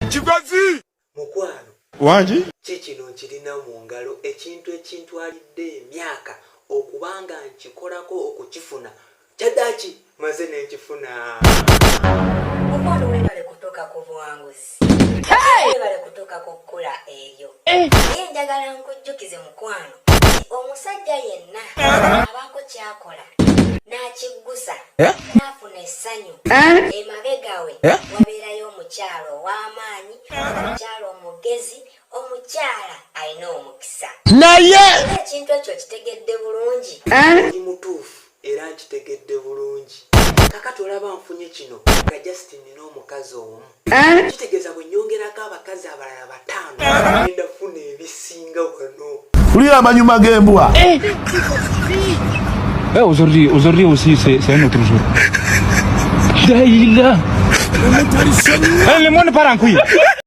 Kigozi. Mukwano. Wangi? Kikino nkirina mu ngalo, ekintu ekintwalidde emyaka okubanga nkikolako okukifuna. Kyaddaaki maze nenkifuna. Mukwano, webale kutuuka ku buwanguzi, webale kutuuka ku kkula eryo, naye njagala nkujjukize, mukwano, nti omusajja yenna abaako kyakola n'akiggusa n'afuna essanyu, emabega we wabeerayo omukyala ow'amaanyi, omukyala omugezi, omukyala alina omukisa. Naye era ekintu ekyo kitegedde bulungi? Oli mutuufu, era nkitegedde bulungi. Kakati olaba nfunye kino nga just nina omukazi omu, kitegeeza bwe nyongerako abakazi abalala bataano, ngenda funa ebisinga wano. Wulira amanyuma g'embwa. Eh, aujourd'hui, aujourd'hui aussi, c'est un autre jour. Là, il a. Eh, le monde part en couille.